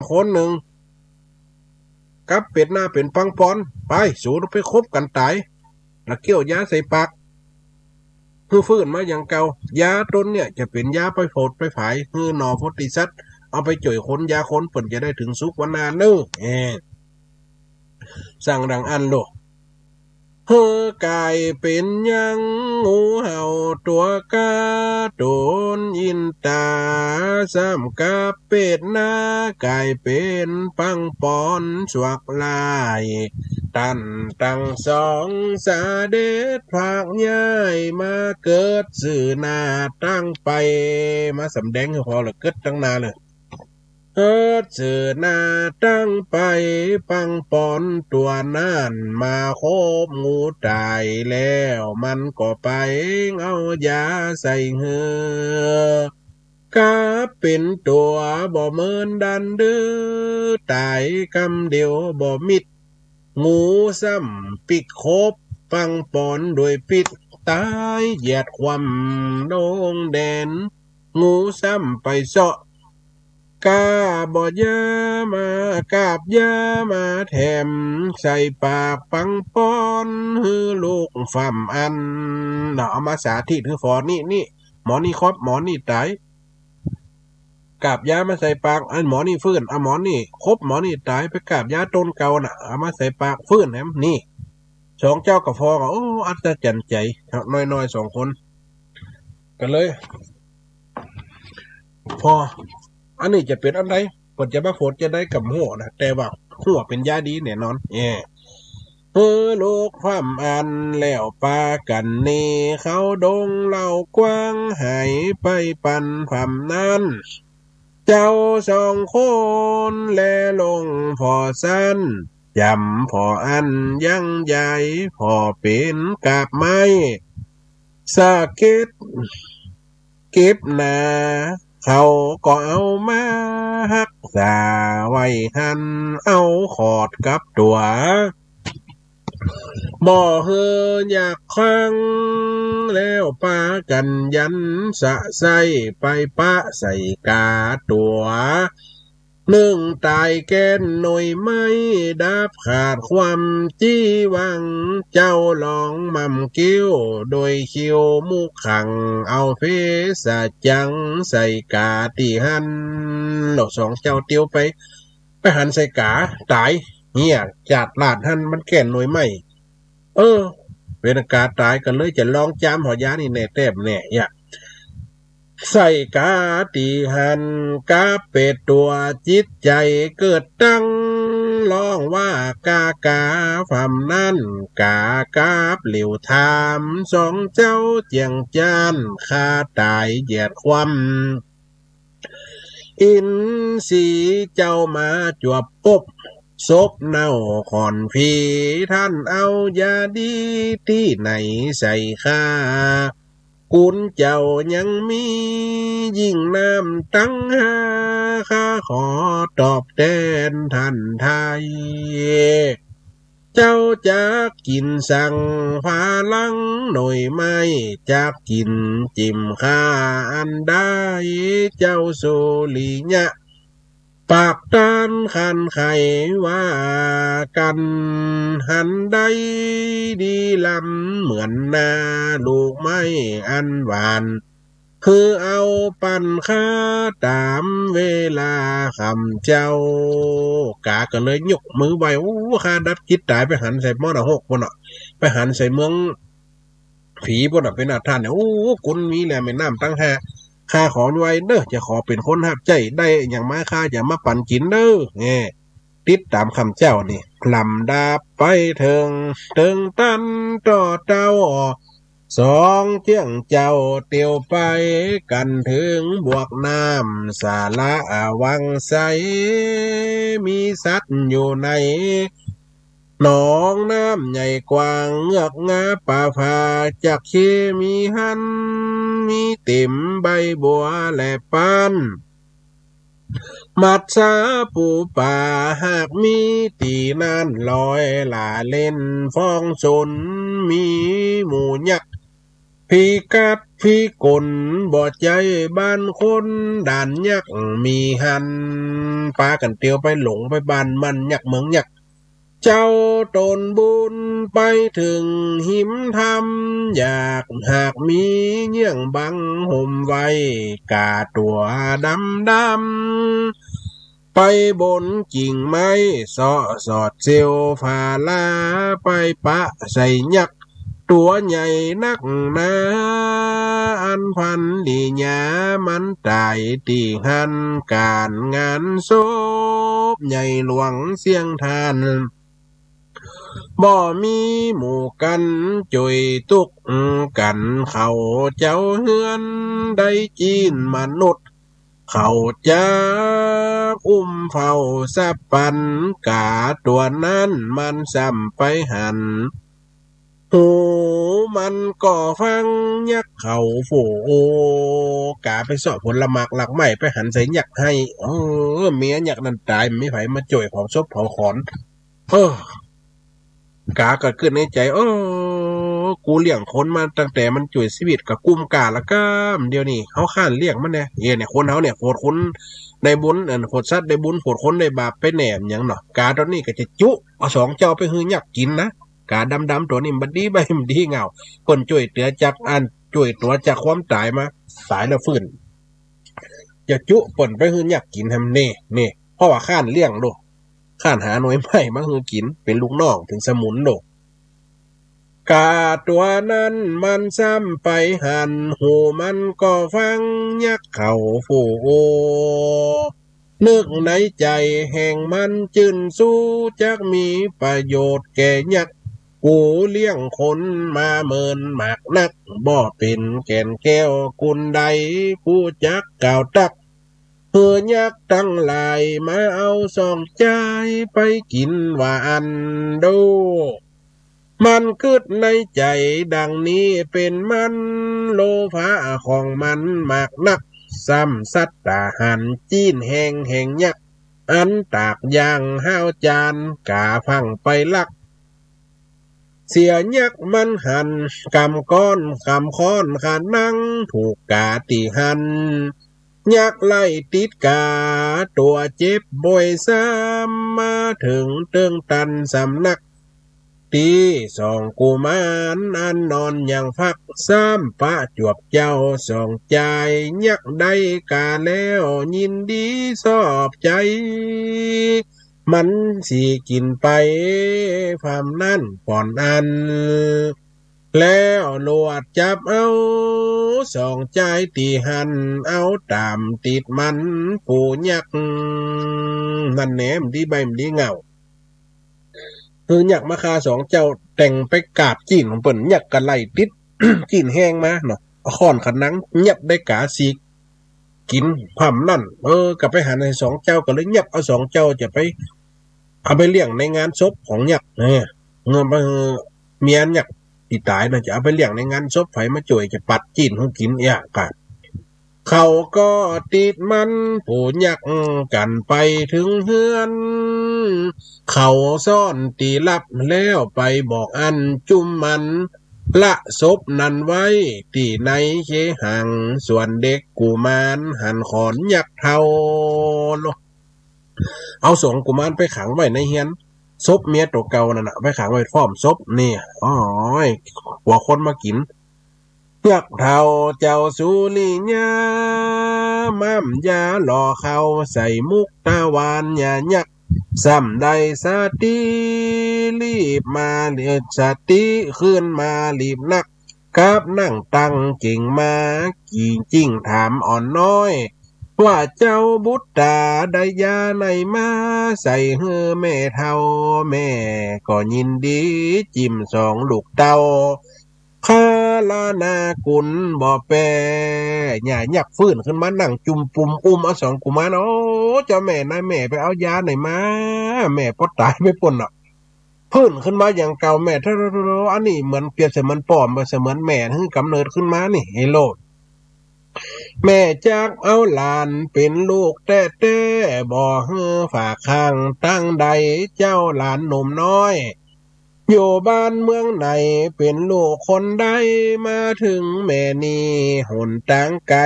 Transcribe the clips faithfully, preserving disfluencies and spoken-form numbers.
คนนึ่ง กับเป๋นหน้าเป๋นปังปอน ไป สูไปคบกั๋นต๋าย แล้วเกี้ยวยาใส่ปาก หื้อฟื้นมาอย่างเก่า ยาต๋นเนี่ยจะเป๋นยาไปโผดไปผาย หื้อหน่อโพธิสัตว์ เอาไปจ่วยคน ยาคน เปิ้นจะได้เถิงสุขวรรณาเน่อ เออ สั่งดังอั้นโล หื้อกลายเป๋นยัง งูเห่าตั๋วก๋า ต๋นอินต๋า ซ้ำกับเป๋นหน้า กลายเป๋นปังปอน สวกลาย ต้านตังสอง เสด็จพรากย้าย มาเกิดสืบหน้าตังไป มาสำแดงหื้อผ่อละ เกิดตังหน้าเลย เกิดสืบหน้าตังไป ปังปอนตั๋วนั้น มาคบงูต๋ายแล้ว มันก็ไปเอายาใส่หื้อ กับเป๋นตั๋วบ่เหมือนดั้นเด้อ ต๋ายกำเดียวบ่มิด งูซ้ำปิ๊กคบ ปังปอนโดยปิ๊ก ต๋ายเหยียดคว่ำลงแดน งูซ้ำไปเซาะ ก้าบ่ยามา กาบยามาแถม ใส่ปากปังปอน หื้อลุกฟ้ำอัน เนาะ เอามาสาธิตหื้อผ่อ นี่ นี่ หมอนี่คบ หมอนี่ต๋าย กาบยามาใส่ปาก อันหมอนี่ฟื้น เอาหมอนี่คบ หมอนี่ต๋าย ไปกาบยาต๋นเก่าน่ะ เอามาใส่ปาก ฟื้นแหม นี่ สองเจ้าก็ผ่อก็ โอ้ อัศจรรย์ใจ๋ น้อยๆ สองคน ก็เลย ผ่อ อันนี้จะเป๋นอันใด เปิ้นจะมาโผดจะได้ก็บ่ฮู้นะ แต่ว่าฮู้ว่าเป๋นยาดีแน่นอน เออ หื้อลุกฟ้ำอันแล้วปากั๋นหนี เข้าดงเล้ากว้าง หายไปปันฟ้ำนั้น เจ้าสองคนแลลงผ่อสั้น จ๋ำผ่ออันยังใหญ่ ผ่อเป๋นกาบไม้ สะเก็ด เก็บหนา เขาก็เอามาฮักษาไว้หั้น เอาขอดกับตั๋ว บ่หื้ออยากครั้ง แล้วปากั๋นยันสะใส้ ไปปะใส่ก๋าตั๋ว นึ่งต๋ายแก้นหน่วยไม้ ดับขาดความจี้หวัง เจ้าหลองม่ำเกี้ยว โดยคิวมุขขัง เอาเภสัชจัง ใส่ก๋าตี้หั้น เฮาสองเจ้าเตียวไป ไปหันใส่ก๋า ต๋าย เนี่ย จาดลาดหั้น มันแก้นหน่วยไม้ เออ เป๋นก๋าต๋าย ก็เลยจะลองจามผ่อยานี่แน่แต๊บ่แน่ เนี่ย ใส่ก๋าตี้หั้น ก๋าเป๋นตั๋วจิตใจ๋เกิดตั้ง ฮ้องว่าก๋าก๋า ฟ้ำนั้นก๋ากาบเหลียวถาม สองเจ้าเจียงจ้าน ข้าต๋ายเหยียดคว่ำ อินทรีย์เจ้ามาจวบปบ ศพเน่าขอนผี ต้านเอายาดีตี้ไหนใส่ข้า กุณเจ้ายังมียิ่งน้ำตังห้า ข้าขอตอบแตนต้านไท้ เจ้าจักกิ๋นสังผาลังหน่วยไม้ จักกิ๋นจิ่มข้าอันใด เจ้าสุริยะ ปากต้านคันไขว่ากั๋น หันได้ดีล้ำเหมือนนา ลูกไม้อันหวาน คือเอาปันข้าต๋ามเวลาค่ำเจ๊า ก๋าก็เลยยกมือไหว้ โอ้ ข้าดับจิตต๋าย ไปหันใส่มรหกปู๊นเนาะ ไปหันใส่เมืองผีปู๊นเนาะ เป๋นอาถรรพ์เนี่ย โอ้ กุณมีแลแม่น้ำตังห้า ข้าขอไหว้เน่อ จะขอเป๋นคนฮับใจ๊ ได้หยังมาข้าจะมาปั๋นกิ๋นเน่อ แหม ติดต๋ามค่ำเจ๊านี่ ลำดับไปเถิง เถิงต้านต่อเต้า สองเจียงเจ้าเตียวไปกั๋นเถิงบวกน้ำสาละวังไส มีสัตว์อยู่ในหนองน้ำใหญ่กว้าง เงือกงาป๋าผา จักเข้มีหั้น มีเต๋มใบบัวและป้าน มัดสาปูป๋าหากมี ตี้นั้นลอยหล่าเล่นฟ้องสน มีหมูยักษ์ พิกัดพิกลบ่ใจ้บ้านคน ด่านยักษ์มีหั้น ปากั๋นเตียวไปหลงไปบ้านมันยักษ์เมืองยักษ์ เจ้าต๋นบุญไปเถิงหิมถ้ำ อยากหากมีเยี่ยงบังห่มไว้ ก๋าตั๋วดำดำ ไปบนกิ่งไม้เซาะสอดเสี้ยวฝาลา ไปปะใส่ยักษ์ตั๋วใหญ่นักหนา อันพลันหลีหยามันต๋ายตี้หั้น ก๋านงานศพใหญ่หลวงเสี้ยงทาน บ่มีหมู่กั๋นจ้วยตุ๊กกั๋น เข้าเจ้าเฮือนได้จีนมนุษย์ เข้าจักอุ้มเฝ้าสับปัน ก๋าตั๋วนั้นมันซ้ำไปหัน หูมันก็ฟังยักษ์เข้าโฝ ก๋าไปเซาะผลหมากหลากไม้ไปหันใส่ยักษ์ไห้ เออ เมียยักษ์นั้นต๋าย บ่มีใผมาจ้วยเผาศพเผาขอน เออ ก๋าก็กึ๊ดในใจ๋ เออ กูเลี้ยงคนมาตั้งแต่มันจ้วยชีวิตก็กุ้มก้าละก้ำ เดี๋ยวนี้เฮาค้านเลี้ยงมันแน่ เอ้ย เนี่ย คนเฮาเนี่ย โผดคนได้บุญ อัน โผดสัตว์ได้บุญ โผดคนได้บาปไปแน่ หยังเนาะ ก๋าต๋อนนี้ก็จะจุเอาสองเจ้าไปหื้อยักษ์กิ๋นนะ ก๋าดำๆตั๋วนี้บ่ดีใบ้บ่ดีเหง้า เปิ้นจ้วยตั๋วจากอัน จ้วยตั๋วจากความต๋ายมา ต๋ายแล้วฟื้น จะจุเปิ้นไปหื้อยักษ์กิ๋นแหม นี่ นี่ เพราะว่าค้านเลี้ยงโลด ค้านหาหน่วยไม้มาหื้อกิ๋น เป๋นลูกน้อง เป๋นสมุนโลด ก๋าตั๋วนั้นมันซ้ำไปหัน หูมันก็ฟังยักษ์เข้าโฝ นึกในใจ๋แห่งมันจื้นชู้ จักมีประโยชน์แก่ยักษ์ กูเลี้ยงคนมาเมินมากนัก บ่เป๋นแก่นแก้วกุนใด ผู้จักกล่าวตัก หื้อยักษ์ตังหลายมาเอาสองจายไปกิ๋นว่าอั้นโด มันกึ๊ดในใจ๋ดังนี้เป๋นมัน โลภะของมันมากนัก ซ้ำสัตว์ต๋าหันจีนแห้งแห่งยักษ์ อันตากย่างห้าวจาน ก๋าพังไปลัก เสียยักษ์มันหัน กำก้อนกำค้อนขานัง ถูกก๋าตี้หั้น ยักษ์ไล่ติดก๋าตั๋วเจ็บบ่อยซ้ำ มาเถิงเติงตันสำนัก ตี้สองกุมารอันนอนยังพัก ซ้ำปะจวบเจ้าสองจาย ยักษ์ได้ก๋าแล้วยินดีชอบใจ๋ มันสิกิ๋นไป ความนั้นป่อนอั้น แล้วลวดจับเอาสองจายตี้หั้น เอาต๋ามติดมันผู้ยักษ์ นั่นแหน่ บ่ดีใบ้บ่ดีเหง้า หื้อยักษ์มาฆ่าสองเจ้า แต่งไปกาบจีนของเปิ้น ยักษ์ก็ไล่ติด จีนแห้งมาเนาะ เอาค้อนขานังยับได้ก๋าสีก กิ๋นความนั้น เออ ก็ไปหันไห้สองเจ้า ก็เลยยับเอาสองเจ้าจะไป เอาไปเลี้ยงในงานศพของยักษ์ เออ เงินไป เมียยักษ์ตี้ต๋ายน่ะ จะเอาไปเลี้ยงในงานศพ ใผมาจ้วยจะปัดจีนหื้อกิ๋น เอี้ย ก็ เขาก็ติดมันผู้ยักษ์กั๋นไปเถิงเฮือน เขาซ่อนตี้ลับแล้วไปบอกอั้นจุมมัน ละศพนั้นไว้ตี้ในเขหัง ส่วนเด็กกุมารหันขอนยักษ์เฒ่า เอาสองกุมารไปขังไว้ในเฮือน ศพเมียตั๋วเก่านั่นน่ะ ไปขังไว้พร้อมศพนี่ โอ้ย กั๋วคนมากิ๋น ยักษ์เฒ่าเจ้าสุริยา ม่ำยาหล่อเข้าใส่มุกตะวานยายักษ์ ซ้ำได้สติรีบมา เอ่อ สติคืนมารีบนัก กับนั่งตั้งเก่งมา กิ่งจิ่งถามอ่อนน้อย ว่าเจ้าบุตราได้ยาไหนมา ใส่หื้อแม่เฒ่า แม่ก็ยินดี จิ่มสองลูกเต้า คารานากุลบ่แป ยายักษ์ฟื้นขึ้นมานั่งจุ่มปุ่มอุ้มเอาสองกุมาร โอ้ เจ้าแม่นายแม่ไปเอายาไหนมา แม่ปอต๋ายไปปู้นน่ะ ฟื้นขึ้นมาอย่างเก่า แม่ โธ่ โธ่ โธ่ อันนี้เหมือนเปรียบเสมือนป้อม เสมือนแม่หื้อกำเนิดขึ้นมานี่ ไอ้โลด แม่จักเอาหลานเป๋นลูกแต๊ๆ บ่หื้อฝากข้างตางใด เจ้าหลานหนุ่มน้อย อยู่บ้านเมืองไหน เป๋นลูกคนใด มาเถิงแม่นี้หนตางไก๋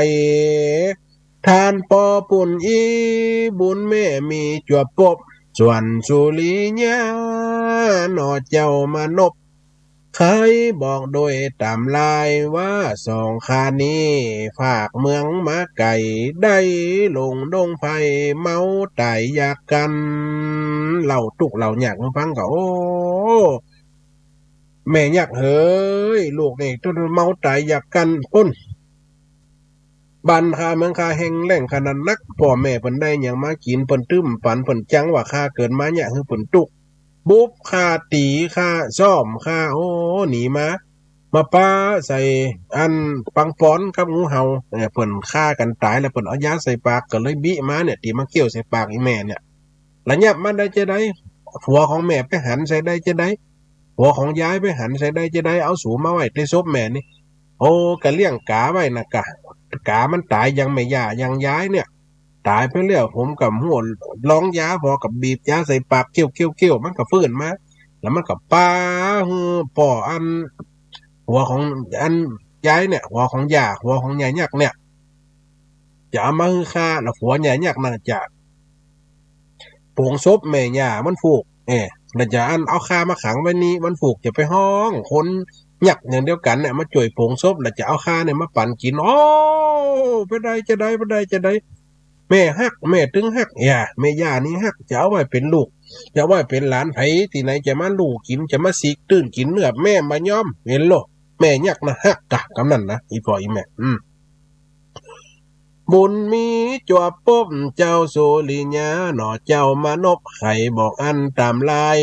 ต้านปอปุ้นอี้ บุญแม่มีจวบปบ ส่วนสุริยา หน่อเจ้ามานพ ใค่บอกโดยต๋ามลาย ว่าสองข้านี้ ฝากเมืองมาไก๋ ได้ลงดงไฟ เมาต๋ายอยากกั๋น เล่าตุ๊กข์เล่ายากหื้อฟังก่อ โอ้ แม่ยักษ์เหย ลูกนี่ตุ๊ดเมาต๋ายอยากกั๋นปุ้น บ้านข้าเมืองข้าแห้งแล้งขนาดนัก ป้อแม่เปิ้นได้หยังมากิ๋น เปิ้นตื้มปัน เปิ้นจังว่าข้าเกิดมาเนี่ยหื้อเปิ้นตุ๊กข์ บุบข้า ตี๋ข้า ซ้อมข้า โอ้ หนีมา มาปาใส่อันปังปอนกับงูเห่า เนี่ย เปิ้นฆ่ากั๋นต๋ายแล้ว เปิ้นเอายาใส่ปาก ก็เลยบิมาเนี่ย ตี๋มาเกี้ยวใส่ปากอี่แม่เนี่ย ละยับมาได้จาใด หัวของแม่ไปหันใส่ได้จาใด หัวของยายไปหันใส่ได้จาใด เอาสูมาไว้ใต้ศพแม่นี่ โอ้ ก็เลี้ยงก๋าไว้นะกะ ก๋ามันต๋ายยังแม่ย่ายังยายเนี่ย ต๋ายไปแล้ว ผมก็หัวลองยา พอก็บีบยาใส่ปาก เกี้ยว เกี้ยว เกี้ยว มันก็ฟื้นมา แล้วมันก็ปาหื้อป้ออัน หัวของอันยายเนี่ย หัวของย่า หัวของย่ายักษ์เนี่ย จะเอามาหื้อข้า แล้วหัวย่ายักษ์นั่นจะ โผงศพแม่ย่ามันฟูก เออ แล้วจะอันเอาข้ามาขังไว้นี่ มันฟูกจะไปฮ้องคนยักษ์อย่างเดียวกั๋นเนี่ย มาจ้วยโผงศพ แล้วจะเอาข้าเนี่ยมาปั๋นกิ๋น โอ้ ไปได้จาใด ไปได้จาใด แม่ฮัก แม่ตึงฮัก อย่า แม่ย่านี่ฮัก จะเอาไว้เป๋นลูก จะเอาไว้เป๋นหลานใผ ตี้ไหนจะมาลู่กิ๋น จะมาสิกตื้นกิ๋นเนื้อ แม่บ่ยอม หันโล แม่ยักษ์นะฮักกะ กำนั้นนะ อี่ป้ออี่แม่ อืม บุญมีจวบปบ เจ้าสุริยา หน่อเจ้ามานพ ใค่บอกอันต๋ามลาย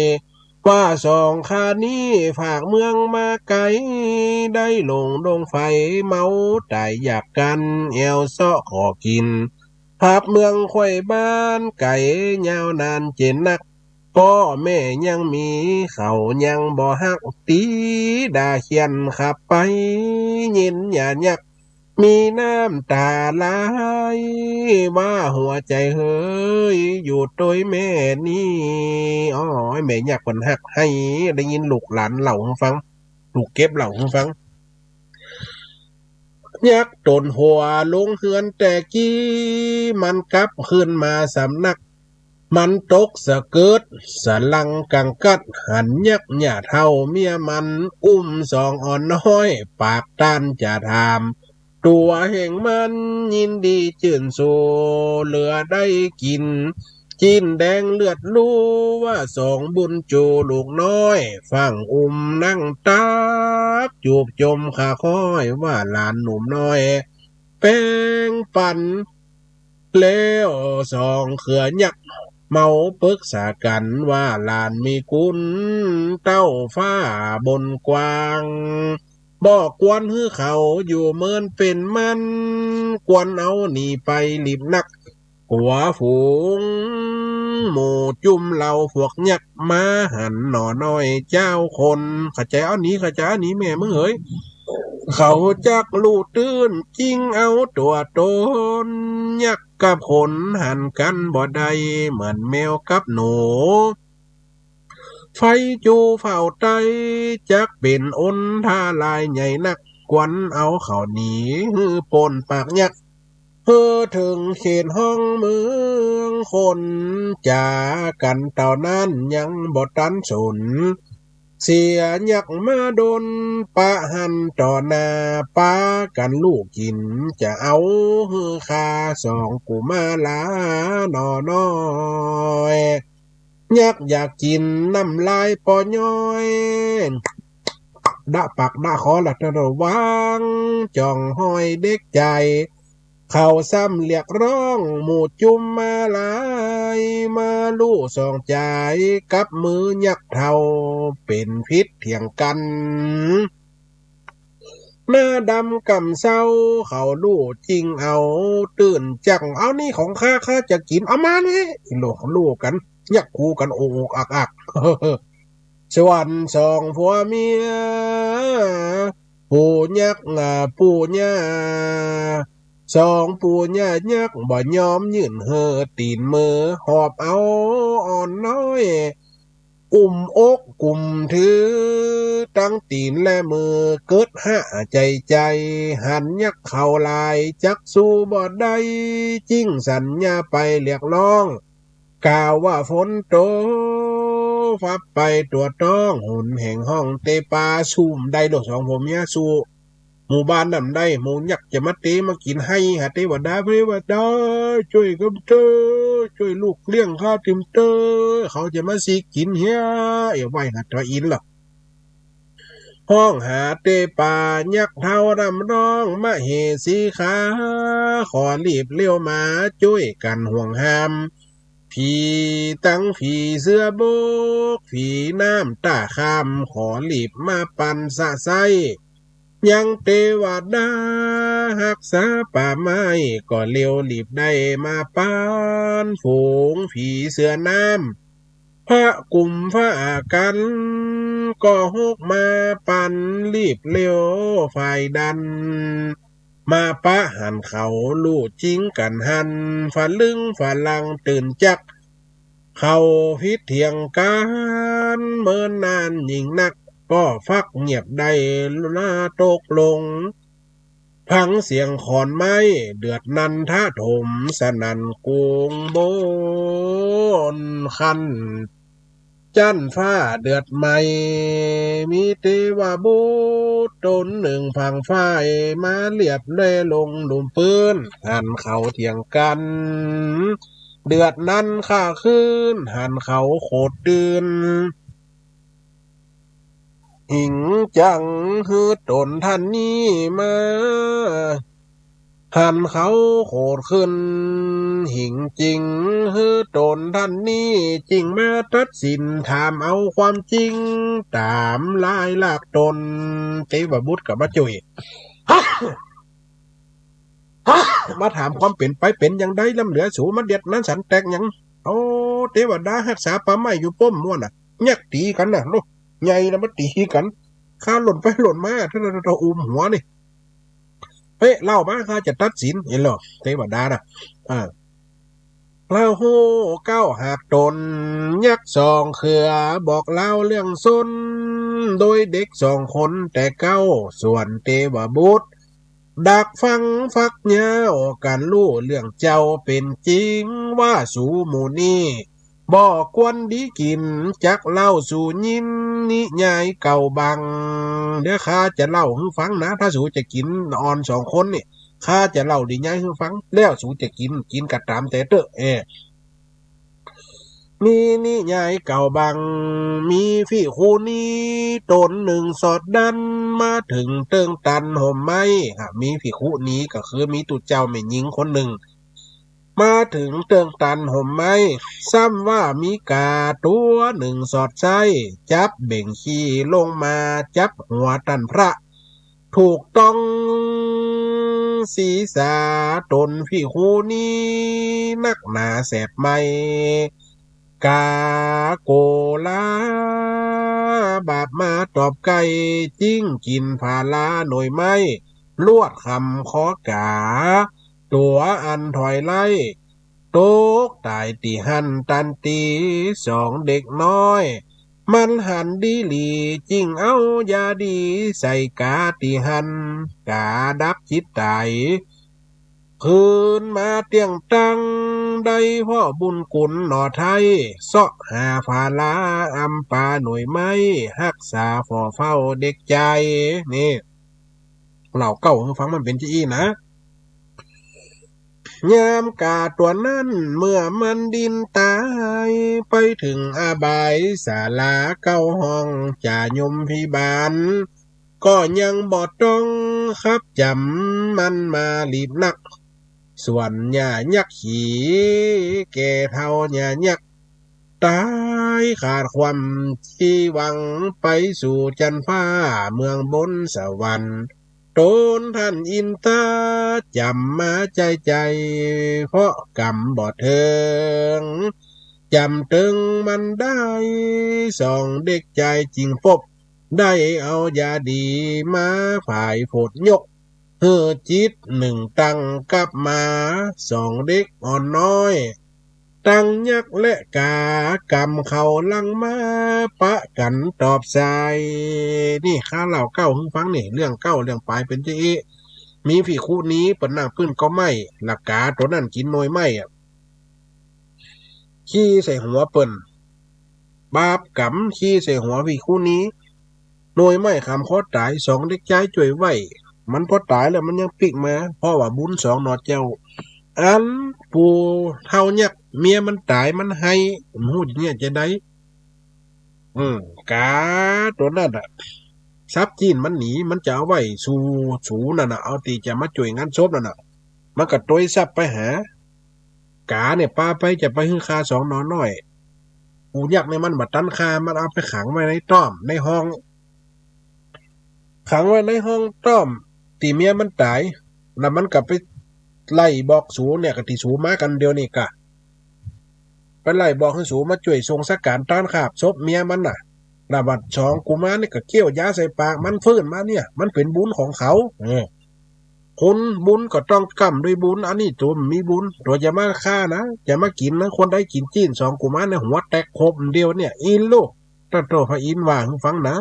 ว่าสองข้านี้ ฝากเมืองมาไก๋ ได้ลงดงไฟ เมาต๋ายอยากกั๋น แอ่วเซาะขอกิ๋น ฮับเมืองไขว้บ้าน ไก๋ยาวนานเจนนัก ป้อแม่ยังมี เขายังบ่ฮัก ตี๋ด่าเฆี่ยนขับไป เย็นย่ายักษ์ มีน้ำต๋าไหล ว่าหัวใจ๋เหย อยู่ตวยแม่นี้ อ้อย แม่ยักษ์เปิ้นฮักไห้ ได้ยินลูกหลานเล่าหื้อฟัง ลูกเก็บเล่าหื้อฟัง ยักษ์ต๋นหัวลงเฮือนแต่กี้ มันกลับคืนมาสำนัก มันตกสะเกิด สะหลังกังกัด หันยักษ์ย่าเฒ่าเมียมัน อุ้มสองอ่อนน้อย ปากต้านจะถาม ตั๋วแห่งมันยินดีจื้นชู เหลือได้กิ๋น จีนแดงเลือดลู่ ว่าสองบุญจูลูกน้อย ฝั่งอุ้มนั่งตัก จูบจมขาค้อย ว่าหลานหนุ่มน้อย แป๋งปั๋น แล้วสองเครือยักษ์ เมาปึกษากั๋น ว่าหลานมีกุณ เต้าฟ้าบนกว้าง บ่กวนหื้อเขาอยู่เมินเป๋นมัน กวนเอาหนีไปหลีบนัก กั๋วฝูงหมู่จุมเหล่าพวกยักษ์ มาหันหน่อน้อยเจ้าคน เขาจะเอาหนี เขาจะเอาหนีแม่มึงเหย เขาจักลู่ตื้น จิ่งเอาตั๋วต๋น ยักษ์กับคนหันกั๋นบ่ได้ เหมือนแมวกับหนู ไฟจู๋เฝ้าไต้ จักเป๋นอนทาลายใหญ่นัก กวนเอาเขาหนีหื้อป๊นปากยักษ์ หื้อเถิงเขตห้องเมือง คนจ๋ากั๋นเต้านั้นยังบ่ตันสน เสียยักษ์มาดน ปะหั้นต่อหน้า ปากั๋นลู่กิ๋น จะเอาหื้อข้าสองกุมาราหน่อน้อย ยักษ์อยากกิ๋นน้ำลายป้อย้อย ดะปากดะคอละเต้า ระวังจ้องห้อยเด็กใจ๋ เขาซ้ำเรียกร้องหมู่จุมมาลาย มาลู่สองจ๋ายกับมือยักษ์เฒ่า เป๋นผิดเถียงกั๋น หน้าดำก่ำเซ้า เขาลู่จิ่งเอาตื้นจั่ง เอานี่ของข้า ข้าจะกิ๋น เอามานี่ ลู่ ลู่กั๋น ยักษ์คูกั๋นโอกอักอัก ส่วนสองผัวเมีย ปู่ยักษ์ อ่า ปู่ย่า สองปู่ย่ายักษ์บ่ยอมยื่นหื้อ ตี๋นมือหอบเอาอ่อนน้อย อุ้มอก กุมถือตังตี๋นและมือ เกิดหะใจ๋ใจ๋ หันยักษ์เขาหลาย จักสู้บ่ได้ จึงสัญญาไปเรียกร้อง กล่าวว่าฝนตก ฟับไปตั๋วต๊อง หนแห่งห้องเตปา สู้บ่ได้ ลูกสองผัวเมียสู้ หมู่บ้านนั้นได้ หมู่ยักษ์จะมาเตะมากิ๋นไฮ่ หาเตวดา เตวดา จ้วยกำเต๊อะ จ้วยลูกเลี้ยงข้าติมเต๊อะ เขาจะมาสีกิ๋นเหีย เอ๋ย ไหว้หาตั๋วอินทร์ละ ฮ้องหาเตปา ยักษ์เฒ่าดำร้อง มเหสีข้า ขอรีบเร็วมา จ้วยกั๋นห่วงห้าม ผีตังผีเสือบก ผีน้ำต้าข้าม ขอรีบมาปั๋นสะใส้ ยังเตวดาฮักษาป่าไม้ ก็เร็วรีบได้มาปั๋น ฝูงผีเสือน้ำ พระกุมพระอากัน ก็ฮกมาปั๋นรีบเร็วฝ่ายดัน มาปะหันเขาลู่จิงกั๋นหัน ฝะลึงฝะลังตื่นจัก เข้าผิดเถียงกั๋น เมินนานยิ่งนัก ก็ฟักเงียบได้ละตกลง ฟังเสียงขอนไม้ เดือดนันทะถม สนั่นกุงบนคัน จั๊นฟ้าเดือดไหม้ มีเตวบุตรต๋นนึ่งผางฟ้าย มาเลียบแลลงลุ่มปื๊น หันเขาเถียงกั๋น เดือดนันค่าคืน หันเขาโขดตื่น หิงจังหื้อต๋นท่านนี้มา หันเขาโขดขึ้น หิงจิงหื้อต๋นท่านนี้ จิ่งมาตัดสินถามเอาความจริง ต๋ามลายลากต๋น เตวบุตรก็มาจ้วย มาถามความเป๋นไปเป๋นอย่างใด ล้ำเหลือสูมาเดียดนั้นสันแตกหยัง โอ้ เตวดาฮักษาป่าไม้อยู่ป้อมม่วนน่ะ ยักษ์ตี๋กั๋นน่ะ โล ใหญ่ละมาตี๋กั๋น ข้าหล่นไปหล่นมา เท่านั้นเท่าอุ้มหัวนี่ เฮ้ย เล่ามา ข้าจะตัดสิน เห็นเหรอ เตวดาน่ะ อ่า เล่าฮู้เก้าหากต๋น ยักษ์สองเขือ บอกเล่าเรื่องสน โดยเด็กสองคนแต่เก๊า ส่วนเตวบุตร ดักฟังฟักยาว กั๋นฮู้เรื่องเจ้าเป๋นจริง ว่าสูหมู่นี้ บ่ควรดีกิ๋น จักเล่าสู่ยิน นิยายเก่าบัง เดี๋ยวข้าจะเล่าหื้อฟังนะ ถ้าสูจะกิ๋นอ่อนสองคนนี่ ข้าจะเล่านิยายหื้อฟัง แล้วสูจะกิ๋น กิ๋นก็ต๋ามแต่เต๊อะ เออ มีนิยายเก่าบัง มีภิกขุณีต๋นนึ่งสอดดั้น มาเถิงเติงตันห่มไม้ อ่ะ มีภิกขุณีก็คือมีตุ๊เจ้าแม่ญิงคนนึ่ง มาเถิงเติงตันห่มไม้ ซ้ำว่ามีก๋าตั๋วนึ่งสอดไส้ จับเบ่งขี้ลงมา จับหัวต้านพระ ถูกต้องศีรษะต๋นภิกขุณี นักหนาแสบไหม้ ก๋าโกลา บาปมาตอบใก้ จิ่งกิ๋นผาลาหน่วยไม้ ลวดคำคอก๋า ตั๋วอันถอยไล่ ตกต๋ายตี้หั้นตันที สองเด็กน้อย มันหันดีหลี จิ่งเอายาดีใส่ก๋าตี้หั้น ก๋าดับจิตต๋าย คืนมาเตี้ยงตัง ได้เพราะบุญกุ๋นหน่อไท้ เซาะหาผาลาอำปาหน่วยไม้ ฮักษาฝ่อเฝ้าเด็กจาย นี่ เล่าเก้าหื้อฟังมันเป๋นจาอี้นะ ยามก๋าตั๋วนั้น เมื่อมันดิ้นต๋าย ไปเถิงอบายสาลาเก้าห้อง จ่ายมพิบาล ก็ยังบ่ต้องคับจ๋ำ มันมารีบนัก ส่วนย่ายักษ์ขี่ แก่เฒ่าย่ายักษ์ ต๋ายขาดความตี้หวัง ไปสู่จั๊นฟ้าเมืองบนสวรรค์ ต๋นท่านอินทาจ๋ำมาใจ้ใจ้ เพราะกำบ่เถิง จ๋ำเติงมันได้ สองเด็กจายจิ่งปบ ได้เอายาดีมาผายโผดยก หื้อจิตนึ่งตั้งกลับมา สองเด็กอ่อนน้อย ตังยักษ์และก๋า ก๋ำเข้าหลังมา ปะกั๋นตอบสาย นี่ข้าเล่าเก๊าหื้อฟังนี่ เรื่องเก๊าเรื่องปายเป๋นจะอี้ มีภิกขุณีเปิ้นนั่งปื้นกอไม้ ละก๋าตั๋วนั้นกิ๋นหน่วยไม้อะ ขี้ใส่หัวเปิ้น บาปก๋รรมขี้ใส่หัวภิกขุณี หน่วยไม้ขำคอต๋าย สองเด็กจายจ้วยไว้ มันปอต๋ายแล้วมันยังปิ๊กมา เพราะว่าบุญสองหน่อเจ้า อันปู่เฒ่ายักษ์เมียมันต๋ายมันไห้ บ่ฮู้จะเยียะจาใด อืม ก๋าตั๋วนั้นน่ะ สับจี๊นมันหนี มันจะเอาไว้สู่ สูนั่นน่ะ เอาตี้จะมาจ้วยงานศพนั่นน่ะ มันก็ตวยสับไปหา ก๋าเนี่ยปาไปจะไปหื้อฆ่าสองหน่อน้อย ปู่ยักษ์เนี่ยมันบ่ตันฆ่า มันเอาไปขังไว้ในต้อม ในห้อง ขังไว้ในห้องต้อม ตี้เมียมันต๋าย แล้วมันก็ไปไล่บอกสูเนี่ย ก็ตี้สูมากั๋นเดี๋ยวนี้กะ ไปไล่บอกหื้อสูมาจ้วยส่งสังฆารต้านคาบศพเมียมันน่ะ แล้วบัดสองกุมารนี่ก็เคี้ยวยาใส่ปากมัน ฟื้นมาเนี่ย มันเป๋นบุญของเขา เออ คนบุญก็ต้องก้ำด้วยบุญ อันนี้ตั๋วบ่มีบุญ ตั๋วจะมาฆ่านะ จะมากิ๋นนะ คนใดกิ๋นจี๊นสองกุมารเนี่ย หัวแตกโผบเดียวเนี่ย อินลูก ตะโตพระอินทร์ว่าหื้อฟังนะ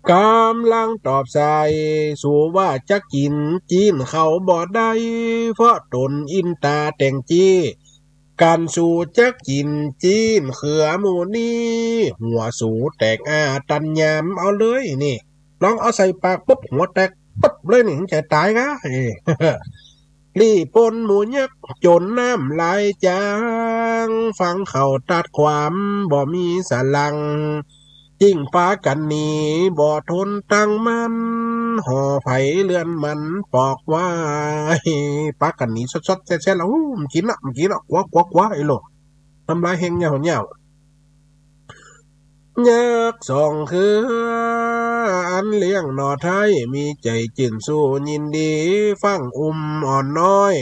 ก๋ำลังตอบสาย สูว่าจักกิ๋นจี๊นเขาบ่ได้ เพราะต๋นอินต๋าแต่งจี้ กั๋นสูจักกิ๋นจี๊นเขือหมู่นี้ หัวสูแตกอาตันยามเอาเลยนี่ ลองเอาใส่ปากปุ๊บ หัวแตกปุ๊บเลยนี่ มันจะต๋ายกะ เอ้ย ลี้ปนหมู่ยักษ์จ๋นน้ำลายจ๋าง ฟังเขาตัดความบ่มีสลัง จึ่งปากั๋นหนีบ่ทนตังมัน ห่อไผเรือนมันปอกไว้ ปากั๋นหนีซดๆ แซ่ดๆ แล้ว อู้ บ่กิ๋นละ บ่กิ๋นละ กั๋ว กั๋ว กั๋ว ไอ้โลก น้ำลายแห้งเหี่ยวๆ ยักษ์สองเขือ อันเลี้ยงหน่อไท้ มีใจ๋จื้นสู้ยินดี ฟั่งอุ้มอ่อนน้อย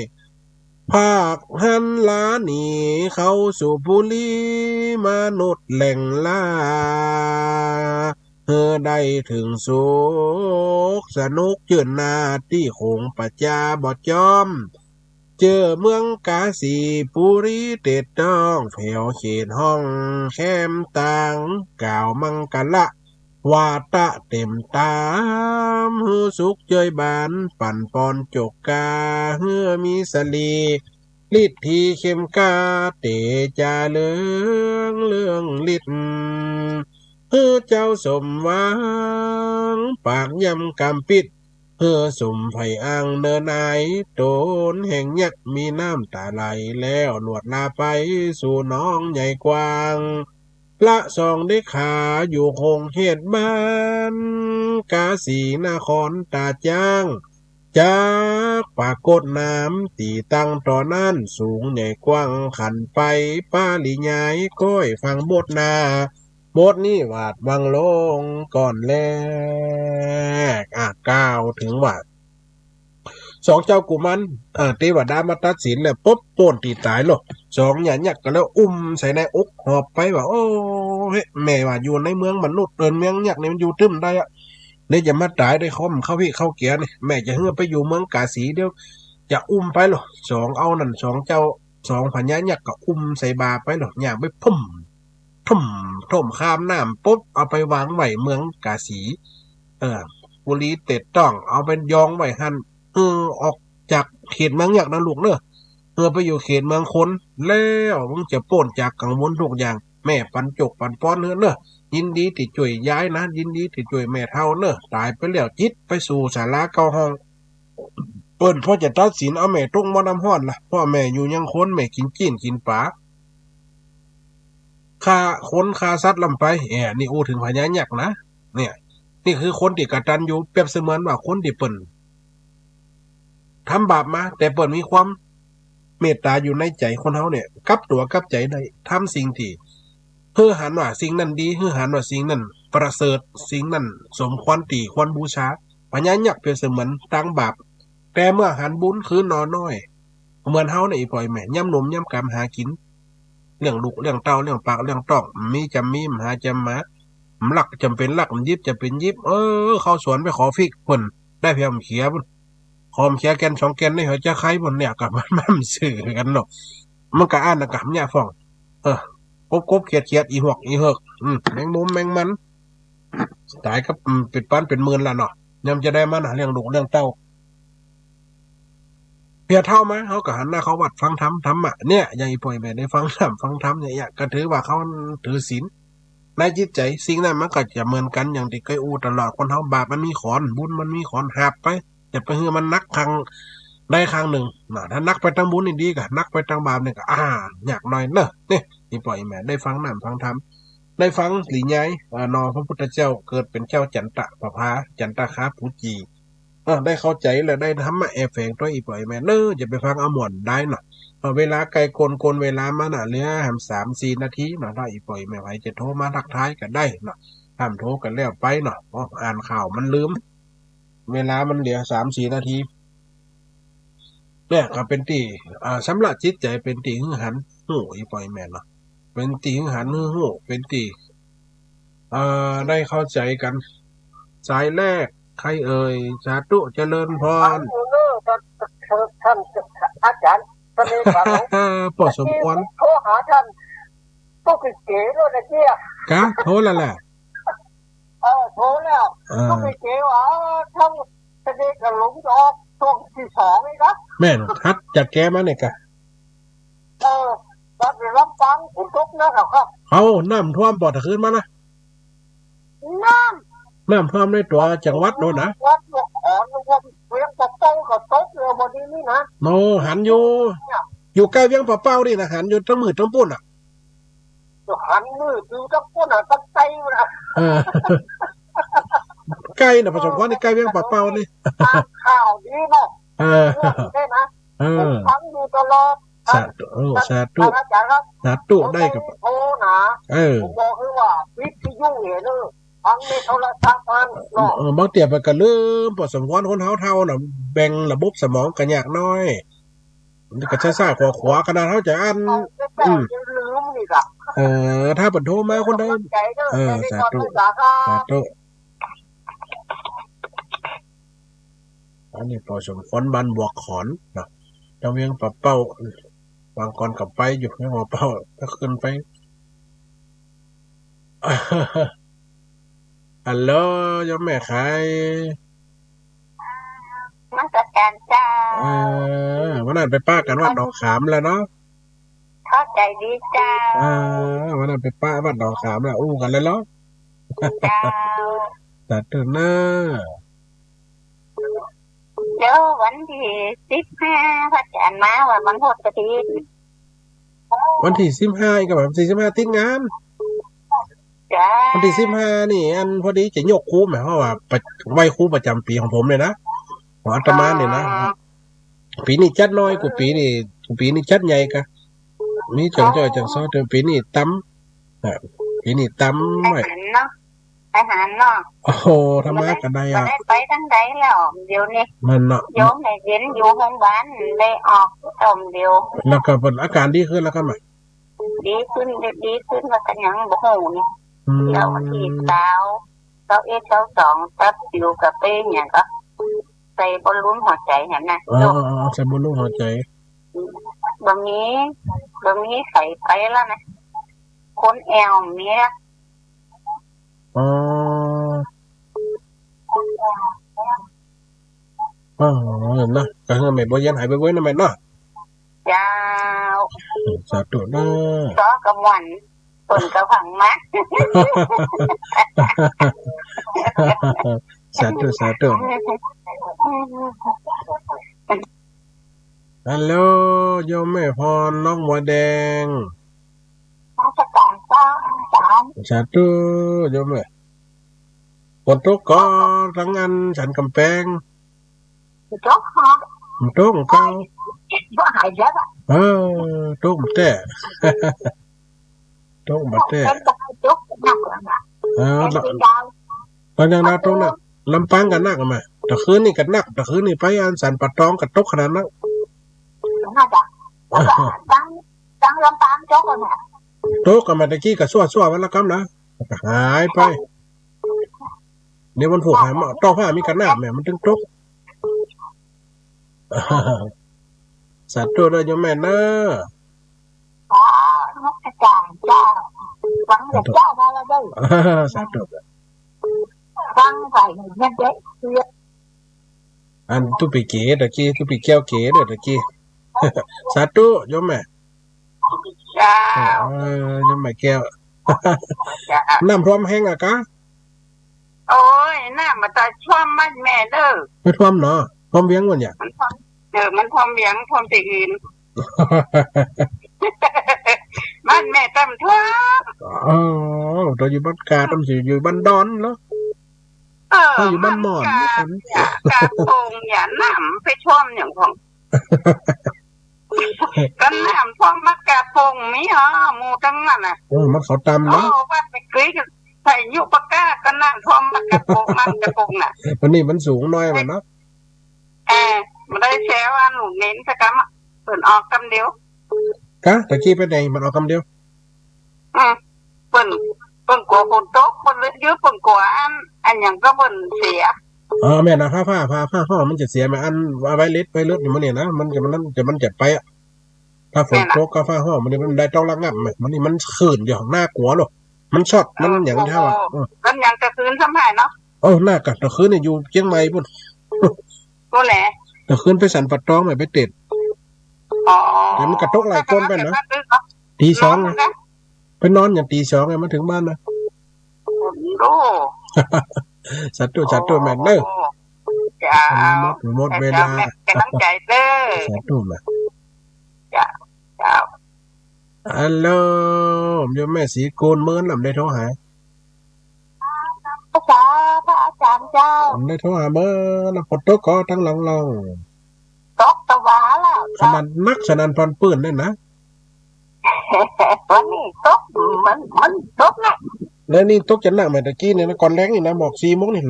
พากหันหลาหนีเข้าสู่ปุรี มนุษย์แหล่งล่า หื้อได้เถิงสุขสนุกจื้นหน้า ตี้โขงประจาบ่จอม เจอเมืองกาสีปุรีเตดต้อง แผวเขตห้องแคมตาง กล่าวมังคละ วาตะเต็มต๋าม หื้อสุขเจยบาน ปั๋นปอนจกกา หื้อมีสะหลี ฤทธีเข้มกล้า เต๋จาเรือง เรืองฤทธิ์ หื้อเจ้าสมหวัง ปากย่ำกำปิด หื้อสมใฝ่อ้างเนินอาย ต๋นแห่งยักษ์มีน้ำต๋าไหลแล้ว หนวดลาไปสู่หนองใหญ่กว้าง ละสองเด็กขาอยู่โขงเขตบ้าน กาสีนครต๋าจ๊าง จักปรากฏนาม ตี้ตั้งต่อนั้น สูงใหญ่กว้างขันไป ปริยายก้อยฟังบทหน้า บทนี้วาดวางลงก่อนแล อ่ะ กล่าวเถิงว่า สองเจ้ากุมาร เอ่อ เตวดามาตัดสินแล้วปุ๊บ โป้นตี้ต๋ายโลด สองญายักษ์ก็เลยอุ้มใส่ในอกหอบไปว่า โอ้ เฮ้ย แม่ว่าอยู่ในเมืองมนุษย์ เอิ้นเมืองยักษ์นี่มันอยู่ตึ้มใดอะ เดี๋ยวจะมาต๋ายด้วยความเข้าพิเข้าเกียร์นี่ แม่จะหื้อไปอยู่เมืองกาสี เดี๋ยวจะอุ้มไปโลด สองเอานั่น สองเจ้า สองพญายักษ์ก็อุ้มใส่บ่าไปโลด ย่างไปพุ่ม ทุ่ม ทุ่มข้ามน้ำปุ๊บ เอาไปวางไว้เมืองกาสี เออ ปุรีเตดต้อง เอาไปยองไว้หั้น เออ ออกจากเขตเมืองยักษ์นะลูกเนอะ เออ ไปอยู่เขตเมืองคน แล้วมึงจะป๊นจากกังวลทุกอย่าง แม่ปั๋นจกปั๋นปอนหื้อเนอะ ยินดีตี้จ้วยยายนะ ยินดีตี้จ้วยแม่เฒ่าเนอะ ต๋ายไปแล้วจิตไปสู่ศาลาเก้าห้อง เปิ้นพอจะตัดสินเอาแม่ตกหม้อน้ำฮ้อนละ เพราะแม่อยู่ยังคน แม่กิ๋นจี๊นกิ๋นป๋า ฆ่าคนฆ่าสัตว์ล้ำไป เอ้อ นี่อู้เถิงพญายักษ์นะ เนี่ย นี่คือคนตี้กตัญญู เปรียบเสมือนว่าคนตี้เปิ้นทำบาปมา แต่เปิ้นมีความเมตต๋าอยู่ในใจ๋คนเฮาเนี่ย กลับตั๋วกลับใจ๋ได้ ทำสิ่งตี้ หื้อหันว่าสิ่งนั้นดี หื้อหันว่าสิ่งนั้นประเสริฐ สิ่งนั้นสมควรตี้ควรบูชา พญายักษ์เปรียบเสมือนตางบาป แต่เมื่อหันบุญคือหน่อน้อย เหมือนเฮาเนี่ย อี่ป้ออี่แม่ ยามหนุ่มยามก๋ำหากิ๋น เลี้ยงลูกเลี้ยงเต้า เลี้ยงปากเลี้ยงต๊อง มีจ๋ำมี บ่หาจ๋ำมา บ่ลักจ๋ำเป๋นลัก บ่หยิบจ๋ำเป๋นหยิบ เออ เข้าสวนไปขอพริกเปิ้น ได้เปียงบ่เขียปุ้น ขอบ่เขียแก่นสองแก่น ได้หอยจ๋าไคร้ปุ้นเนี่ย ก็มัน มันบ่ซื่อกั๋นเนาะ มันก็อั้นนะกะ มันเยียะฟ้อง เออ กบๆ เขียดๆ อีหวกอีเหิก อืม แมงมุมแมงมัน ต๋ายก็ อืม เป๋นปันเป๋นหมื่นละเนาะ ยามจะได้มานะ เลี้ยงลูกเลี้ยงเต้า เปียเฒ่ามา เขาก็หันหน้าเข้าวัดฟังธรรม ธรรมะเนี่ย อย่างอี่ป้ออี่แม่ได้ฟังธรรม ฟังธรรมเนี่ย ก็ถือว่าเขาถือศีล ในจิตใจ๋ สิ่งนั้นมันก็จะเหมือนกั๋น อย่างตี้เกยอู้ตลอด คนเฮาบาปมันมีขอน บุญมันมีขอน หาบไป จะไปหื้อมันหนักข้างใดข้างนึ่งนะ ถ้าหนักไปตางบุญนี่ดีก่ะ หนักไปตางบาปนี่ก็ อ่า ยากหน่อยเนาะ เนี่ย อี่ป้ออี่แม่ได้ฟังธรรม ฟังธรรม ได้ฟังหลียาย อ่า เนาะ พระพุทธเจ้าเกิดเป๋นเจ้าจันตะประภา จันตะคาปูจี เออ ได้เข้าใจ๋และได้ธรรมะแอบแฝงตวย อี่ป้ออี่แม่เนาะ จะไปฟังเอาม่วนได้เนาะ เออ เวลาใก้ก้น ก้นเวลามาน่ะ เหลือแหมสามสี่นาทีเนาะ ถ้าอี่ป้ออี่แม่ใผจะโทรมาทักทายก็ได้เนาะ ถ้าบ่โทรก็แล้วไปเนาะ เพราะอ่านข่าวมันลืม เวลามันเหลือสามสี่นาที เนี่ยก็เป๋นตี้ อ่า ชำระจิตใจ๋ เป๋นตี้หื้อหันฮู้ อี่ป้ออี่แม่เนาะ เป๋นตี้หื้อหันหื้อฮู้ เป๋นตี้ เอ่อ ได้เข้าใจ๋กั๋น สายแรก ใครเอ่ย สาธุ เจริญพร ท่าน ท่าน ท่านอาจารย์ เสน่ห์ขวัญ ป้อสมควร โทรหาท่าน ก็คือเก๋ด้วยนะเจ้า กะ โทรแล้วแหละ เออ โทรแล้ว เออ ก็ไปเก๋ว่า เออ ท่านเสน่ห์กับหลวงจะออกช่วงที่สองนี่นะ แม่น ฮัดจะแก้มาเนี่ยกะ เออ วัดในลำปางฝนตกนะครับ เอ้า น้ำท่วมบ่ตะคืนมานะ น้ำ น้ำท่วมในตั๋วจังหวัดโน่นนะ วัดหลวงขอน วัดเวียงป่าเป้าก็ตกเลยวันนี้นี่นะ โน่ หันอยู่ เนี่ย อยู่ใก้เวียงป่าเป้านี่นะ หันอยู่ตางมืดตางปู้นน่ะ หันมืดอยู่ตางปู้นน่ะ ตางใต้น่ะ เออ ใก้น่ะ ป้อสมควรนี่ใก้เวียงป่าเป้านี่ อ่านข่าวนี้เนาะ เออ ได้นะ เออ ผมฟังอยู่ตลอด สาธุ โอ้ สาธุ ท่านอาจารย์ครับ สาธุ ผม ได้กับ โทรนะ เออ ผมบอกเลยว่าวิทยุเนี่ยเนอะ ฟังในโทรศัพท์มันเนาะ เออ บางเตื้อไปก็ลืม ป้อสมควรคนเฮาเฒ่าน่ะ แบ่งระบบสมองก็ยากหน้อย มันก็ซ้ายๆ ขวาๆ ขนาดเฮาจะอ่าน เอาแต่ อืม ลืมนี่ล่ะ เออ ถ้าเปิ้นโทรมาคนใด เออ สาธุ สาธุ อันนี้ป้อสมควรบ้านบวกขอนเนาะ ตางเวียงป่าเป้า บางก่อนก็ไปอยู่เวียงป่าเป้า ก็ขึ้นไป ฮัลโหล โยมแม่ไข นมัสการเจ้า เออ วันนั้นไปปะกั๋นวัดหนองขามแล้วเนาะ เข้าใจ๋ดีเจ้า เออ วันนั้นไปปะวัดหนองขามแล้ว อู้กั๋นแล้วเนาะ เจ้า สาธุเนอะ เดี๋ยววันตี้สิบห้า พระอาจารย์มาว่าบังหดกะทิ วันตี้สิบห้า อีกก็วันตี้สิบห้าติดงาน จ้า วันตี้สิบห้านี่ อันพอดีจะยกครู หมายความว่าไปไหว้ครูประจ๋ำปี๋ของผมเลยนะ ของอาตมาเนี่ยนะ อ๋อ ปี๋นี้จัดน้อย กู้ปี๋นี้ กู้ปี๋นี้จัดใหญ่กะ มีจ๋องจ้อยจ๋องซ้อ แต่ปี๋นี้ตำ อ่ะ ปี๋นี้ตำ ไป ไว้ หันเนาะ ไปหันเนาะ โอ้โห ธรรมะก็ได้ บ่ได้ อ่ะ บ่ได้ไปตางใดแล้ว เดี๋ยวนี้ นั่นเนาะ โยมเนี่ยเห็นอยู่โฮงบาล ได้ออกต้มเดียว แล้วก็เปิ้นอาก๋ารดีขึ้นแล้วก็มา ดีขึ้น ดีขึ้นแล้วก็ยังบ่ฮู้นี่ อืม เดี๋ยววันตี้ซาว ซาวเอ็ด ซาวสอง ตัดสิวกับไปเนี่ยก็ ใส่บอลลูนหัวใจ๋หั้นนะ อ๋อ ใส่บอลลูนหัวใจ๋ บ่มี บ่มีใผไปแล้วนะ คนแอ่วมีละ อ๋อ อ๋อ นะ ก็หื้อแม่บัวเย็นหายไวๆ นะแม่เนาะ เจ้า สาธุเนอะ ซ้อกับม่วน เปิ้นก็ฟังมา สาธุ สาธุ ฮัลโหล โยมแม่พร น้องบัวแดง นมัสการเจ้า อาจารย์ สาธุ โยมแม่ ฝนตกก่อ ตางอั้นสันก๋ำแปง ตกเหรอ มันตกเก่า บ่หายเดือดอะ เออ ตกแต๊ ตกบ่แต๊ ตกหนักแล้วนะ เออ แต่ที่ดาว ตางอย่างนาตกหนัก ลำปางก็หนักมา ตะคืนนี่ก็หนัก ตะคืนนี่ไปอันสันป่าตองก็ตกขนาดนั้น น่าจะ แล้วก็ตาง ตางลำปางตกอะเนี่ย ตกก็มาตะกี้ก็ซั่วๆ วันละกำนะ ก็หายไป นี่มันผูกหายมา ต้องผ้ามีกะนาบแม่ มันตึงตก สาธุเด้อโยมแม่เนอะ ฟังจากเจ้ามาแล้วเด้อ สาธุ ฟังไปเนี่ยเด้อ อันตุ๊ปีเก๋ตะกี้ ตุ๊ปีแก้วเก๋เด้อตะกี้ สาธุ โยมแม่ เจ้า เออ โยมแม่แก้ว เจ้า น้ำท่วมแฮงอะกะ โอ้ย น้ำบ่ต้องท่วมบ้านแม่เด้อ บ่ท่วมเนาะ ท่วมเวียงก่อนเนี่ย มันท่วม เออ มันท่วมเวียง ท่วมตี้อื่น บ้านแม่ต้องท่วม อ๋อ เจ้าอยู่บ้านกาด ต้องสิอยู่บ้านดอนเนาะ เออ เจ้าอยู่บ้านหมอน บ้านกาดเนี่ย กาดโป่งเนี่ย น้ำไปท่วมอย่างของ ก็น้ำท่วมบ้านกาดโป่งมี๋หรอ หมู่ตังนั้นน่ะ เออ มันเขาตำเนาะ โอ้ บ้านไปกึ๊ยกัน ใส่ยุปะก้าก็น้ำท่วมบ้านกาดโป่ง บ้านกาดโป่งน่ะ วันนี้มันสูงหน้อยว่ะเนาะ เออ บ่ได้แซวอันหนูเน้นสักกำอะ เปิ้นออกกำเดียว กะ ตะกี้ไปไหน มันออกกำเดียว อืม เปิ้น เปิ้นกั๋วฝนตก เปิ้นเลยยื้อ เปิ้นกั๋วอัน อันหยังก็เปิ้นเสีย อ๋อ แม่นนะ ฟ้า ฟ้า ฟ้า ฟ้าฮ้องมันจะเสีย แม่นอันไวเลส ไวเลสนี่มันเนี่ยนะ มันจะ มันนั่นจะ มันจะไปอะ ถ้าฝนตกกับฟ้าฮ้องมันนี่มันได้ต้องระงับแม่ มันนี่มันคลื่นอยู่ข้างหน้ากั๋วโลด มันช็อต มันหยัง เออ เท่าอะ เออ มันหยังตะคืนซ้ำหายเนาะ เออ น่ากะ ตะคืนนี่อยู่เจียงใหม่ปู๊น ปู๊นแหละ ตะคืนไปสันป่าตองแม่ ไปเต็ด อ๋อ แต่มันกะตกหลายก้อนไปนะ ตีสอง นอนนะ ไปนอนอย่างตีสองไง มาถึงบ้านนะ โอ้ สาธุ สาธุแม่เด้อ เจ้า หมด หมดเวลา เจ้า แม่ กำลังใจ๋เด้อ สาธุแม่ เจ้า เจ้า ฮัลโหล โยมแม่ศรีกูล เมินลำได้โทรหา ภาษาพระอาจารย์เจ้า ลำได้โทรหาเมินลำ ฝนตกก่อตังหลังลอง ตกตะหวาแล้ว สนั่นนัก สนั่นปรานปื้นเลยนะ วันนี้ตก มัน มันตกนะ แล้วนี่ตกจะหนักไหมตะกี้เนี่ยนะ ก่อนแลงนี่นะ หมอกสี่โมงนี่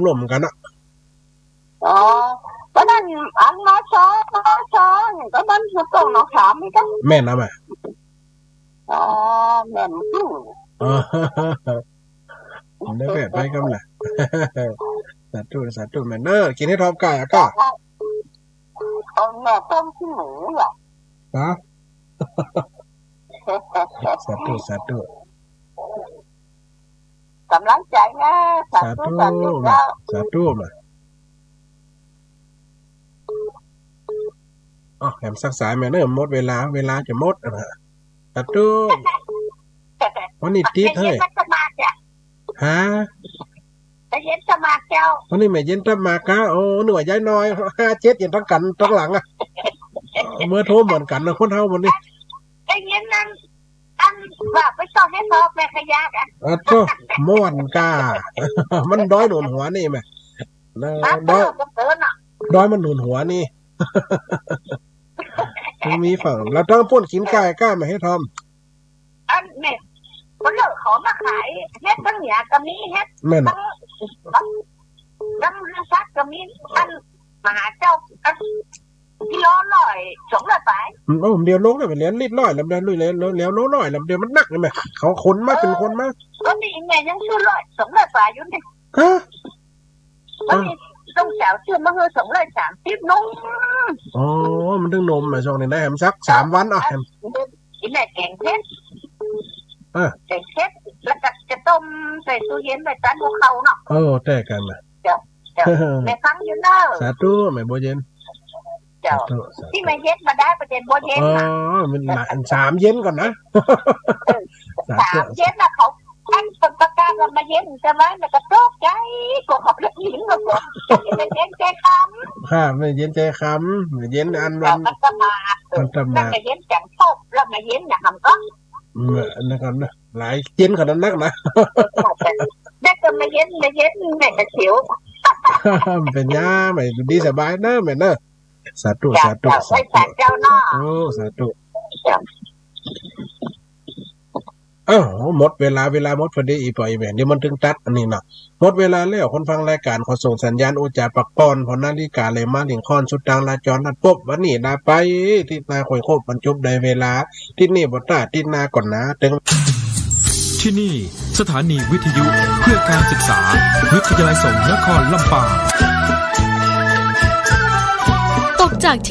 ลมๆๆเหมือนกั๋นนะ อ๋อ วันนั้นอัน มช มช อย่างก็มันตกหนองขามนี่กั๋น แม่นนะแม่ อ๋อ แม่นอยู่ อ๋อ ได้แวะไปกำนะ สาธุ สาธุแม่เด้อ กิ๋นเห็ดหอมก่ายอะก้า เอาแม่ต้มขี้หมูอะ ฮะ สาธุ สาธุ กำลังใจ๋นะ สาธุ สาธุ สาธุ เจ้า สาธุมา อ๋อ แหมสักสายแม่เนอะ หมดเวลา เวลาจะหมดอะนะ สาธุ วันนี้ติดเฮ้ย แม่เย็นมัสมาจ้ะ ฮะ แม่เย็นสมาเจ้า วันนี้แม่เย็นสมาก้า โอ้ นึกว่ายายน้อย ห้าเจ็ด อยู่ตังกั๋นตังหลังอะ เบอร์โทรเหมือนกั๋นนะ คนเฮาวันนี้ แม่เย็นนั้น อันว่าไปส่องเห็ดหอมแม่ขยะกะ อะโธ่ ม่วนก้า มันดอยหนุนหัวนี่แม่ นะ มา ดอย เติมเติมเนาะ ดอยมันหนุนหัวนี่ มันมีฝั่ง แล้วตังปู๊นกิ๋นก่ายก้าแม่เห็ดหอม อันแม่ คนเลิกเขามาขาย เห็ดตังเหนือก็มี เห็ด แม่น ตัง ตัง ตังห้าซักก็มี อัน มหาเจ้า อัน กิโลร้อย สองร้อยปลาย อืม โอ้ เดี๋ยวโลละ เหรียญลิตรร้อย แล้วเดี๋ยว แล้ว แล้ว แล้วโลร้อย แล้วเดี๋ยวมันหนักนี่แม่ เขาขนมา เออ เป็นคนมา ก็นี่แม่ยังซื้อร้อย สองร้อยปลายอยู่นี่ ฮะ ก็นี่ อ่ะ ต้องสาวซื้อมาหื้อสองร้อยสามสิบ นุ่ม อ๋อ มันถึงนุ่มอะ ช่วงนี้นะ แหมสักสามวันอ่ะ แหม กิ๋นได้แก๋งเห็ด เออ แก๋งเห็ด แล้วก็จะต้มใส่ตู้เย็นไว้ต๋อนหัวค่ำเนาะ เออ แต๊กั๋นนะ เจ้า เจ้า แม่ฟังอยู่เนอะ สาธุ แม่บัวเย็น เจ้า สาธุ สาธุ ตี้แม่เย็นมาได้ประเด็นบัวเย็นน่ะ อ๋อ มันหลาย สามเย็นก่อนนะ เออ สาธุ สามเย็นน่ะ เขา อันเปิ้นประกาศว่ามาเย็นใจ้ไหม แม่ก็ตกใจ๋ ก็เขาเรียกหญิงก็บอก แม่เย็นใจ๋คำ ค่ะ แม่เย็นใจ๋คำ แม่เย็นอันวัน เจ้า มันก็มา มันก็มา แม่เย็นจังทบ แล้วแม่เย็นอย่างนั้นก็ อืม อันนั้นก่อนนะ หลายเย็นขนาดนักนะ แม่ก็มาเย็น มาเย็น แม่ก็เสียว มันเป็นยา แม่อยู่ดีสบายเนอะแม่เนอะ สาธุ เจ้า สาธุ เจ้า สาธุ ไหว้สาเจ้าเนาะ โอ้ สาธุ เจ้า อ้าว หมดเวลา เวลาหมดพอดี อี่ป้ออี่แม่ เดี๋ยวมันถึงตัดอันนี้เนาะ หมดเวลาแล้ว คนฟังรายการขอส่งสัญญาณอู้จ๋าปักป้อน เพราะนาฬิกาเลยมาเล่งค่อนสุดตางลาจรนัดปบ วันนี้ลาไป ตี้หน้าค่อยคบ มันจบได้เวลา ตี้นี่บ่ต้า ตี้หน้าก่อนนะ เติง ที่นี่สถานีวิทยุเพื่อการศึกษา วิทยาลัยสงฆ์นครลำปาง ตกจาก